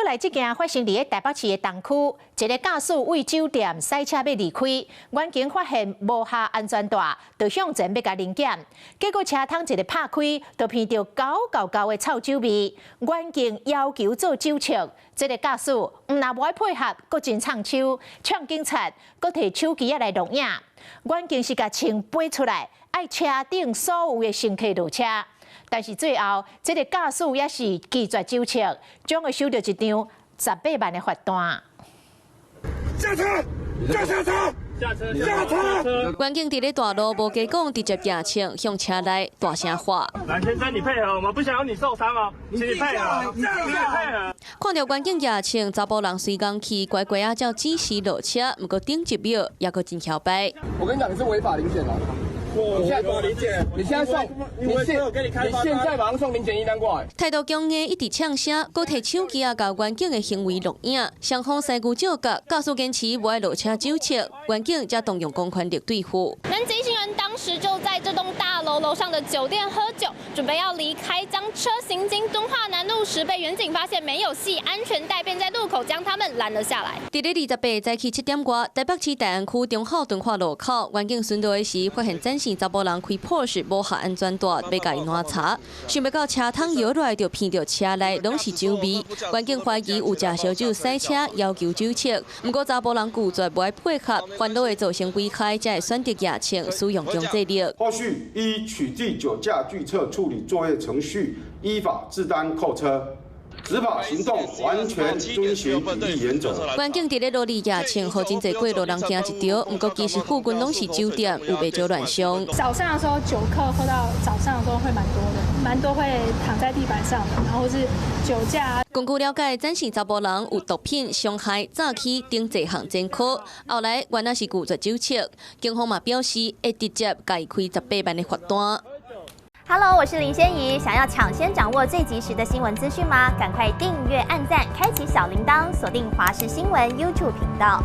來這件發生佇咧台北市的東區，一個駕駛為酒店駛車欲離開，員警發現無下安全帶，就向前欲共臨檢，結果車窗一个拍開，就鼻著厚厚厚的臭酒味。員警要求做酒測，這个駕駛毋但無愛配合，閣真衝手，嗆警察，閣提手機仔來錄影。員警是共槍拔出來，愛車頂所有的乘客落車。但是最後，這个駕駛也是拒絕酒測，將會收著一張18萬的罰單。下車！下下車！下車！下車！員警佇咧大路無加講，直接舉槍向車內大聲喊。藍先生，你配合，我們不想要你受傷哦，請你配合，請你配合。看著員警舉槍，查埔人隨講去乖乖仔照指示落車，毋過頂一秒猶閣真囂擺。我跟你講，你是違法臨檢哦。你現在臨檢，你現在送，你現在馬上送臨檢醫單過來。態度強硬，一直嗆聲，閣提手機仔共員警的行為錄影。雙方三姑照角，駕駛堅持無愛落車酒測，員警才動用公權力對付。男子一行人當時就在這棟大樓樓上的酒店喝酒，準備要離開，將車行經敦化南路時，被員警發現沒有繫安全帶，便在路口將他們攔了下來。佇咧28早起7點外，台北市大安區忠孝敦化路口，員警巡邏的時，發現展姓查埔人開 Porsche 無下安全帶，欲共伊攔查，想袂到車窗搖落來就鼻著車內攏是酒味，員警懷疑有食燒酒駛車，要求酒測，毋過查埔人拒絕無愛配合，煩惱會造成危害，才會選擇舉槍使用強制力。後續依取締酒駕拒測處理作業程序，依法治單扣車。執法行動完全遵循比例原則。員警佇咧路裡舉槍，予真濟過路人驚一著。毋過其實附近攏是酒店，有袂少亂傷。早上的時候酒客喝到早上的時候會蠻多的，蠻多會躺在地板上的，然後是酒駕。根據了解，展姓查埔人有毒品、傷害、詐欺等濟項前科。後來原來是拒絕酒測，警方嘛表示會直接共伊開十八萬的罰單。 Hello，我是林仙怡。想要搶先掌握最及時的新聞資訊嗎？趕快訂閱、按讚、開啟小鈴鐺，鎖定華視新聞 YouTube 頻道。